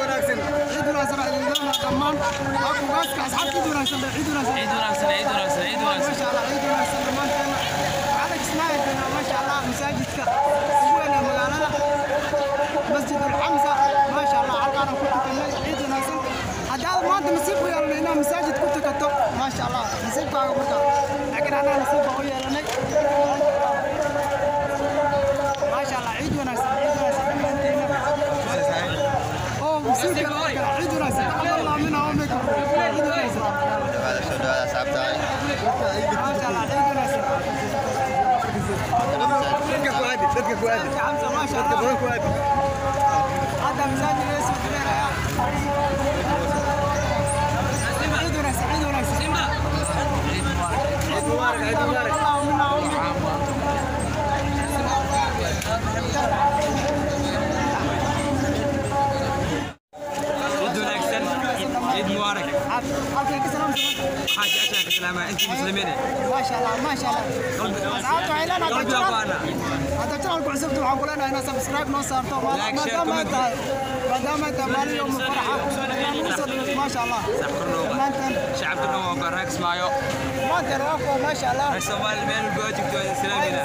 Wanaagsan, ciid wanaagsan idin dhammaan. Waa kugaaska asxaabta, ciid wanaagsan, ciid wanaagsan. Ciid wanaagsan, ciid wanaagsan, ciid wanaagsan. Maasha Allah, ciid wanaagsan dhammaanteena. Waxaan Kismaayo joognaa, maasha Allah, masaajidka ugu weyn ee magaalada, Masjid Alxamsa. Maasha Allah, halkaanaan ku tukanay. Ciid wanaagsan. Haddaad maanta nasiib u yeelanay inaad masaajid ku tukato, maasha Allah, nasiibkaaga marka, laakiin anaa nasiib baan u yeelanay. Maasha Allah, ciid wanaagsan, ciid wanaagsan dhammaanteena. Oo masuulka ciid wanaagsan, taqabbal Allah minna wa minkum, ciid wanaagsan. Dhawaada, soo dhawaada asxaabta. Maasha Allah, ciid wanaagsan. Dadka ku aadi, dadka ku aadi. Xamsa, maasha dadka Allah badan ku aadi. Hadda masaajid laga soo dureeraya. Ciid wanaagsan, ciid wanaagsan. Ciid mubaarak. Ciid mubaarak, ciid mubaarak. Allah minna wa minkum. Ciid wanaagsan, ciid mubaarak. Halkay ka salaamsan? Waxaan jeceshahay ka salaamaa intii muslimiin. Maasha Allah, maasha Allah. Asxaabta waxay leenahay qalbiga channel- baana. Hadda channelku cusubta waxaan ku leenahay inaad subscribe noo saarto. Like, share, maadaama ay comment. tahay, maadaama ay tahay maalin yowm faraxa inaan ugu soo dhaweeyo, maasha Allah. Sax, kor loo qaado. Dhammaanteen. Shacabka dhan waa baraak Kismaayo. Maanteen waa kuwa, maasha Allah. Reer Soomaali meel walba oo joogto waa salaamina.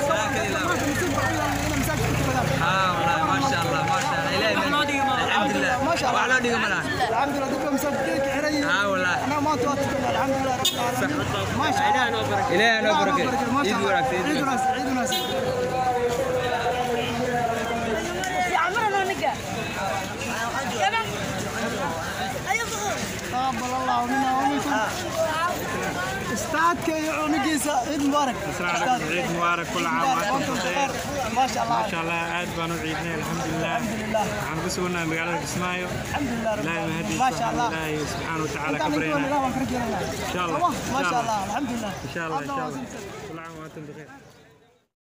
Salaam kal ilaa. Maanta nasiib baa u yeelanay inay masaajidka ku tukadaan. haa wallahi, maasha Allah, maasha Allah, ilaahay alxamdulillah. ما شاء الله. Wax loo dhigo ma laha. الحمد لله، dadka masaajidka ka xiran yihiin. haa wallahi. Annaga maanta waa tukanay, alxamdulilah rabbil caalamiin, maasha Allah. Ilaahay noo barakeeyo. Maasha Ciid Allah. wanaagsan, ciid wanaagsan, ciid wanaagsan. عمرنا نقع تقبل الله منا ومنكم. استاذك iyo cunugiisa, ciid mubaarak. السلام عليكم، عيد مبارك، كل عام وانتم بخير. ما شاء الله. ما شاء الله، aad baan u ciidnay, alxamdulilah. Alxamdulilah. Waxaan ku sugannahay magaalada Kismaayo. الحمد لله رب ilaahay العالمين. mahadiisa. ما شاء الله. Ilaahay subxaana wa tacaala ka intaan idin baryaynaa. ilaah waan ka rajaynaa. إن شاء الله. ما شاء الله، الحمد لله. إن شاء الله، إن شاء الله، كل عام وأنتم بخير.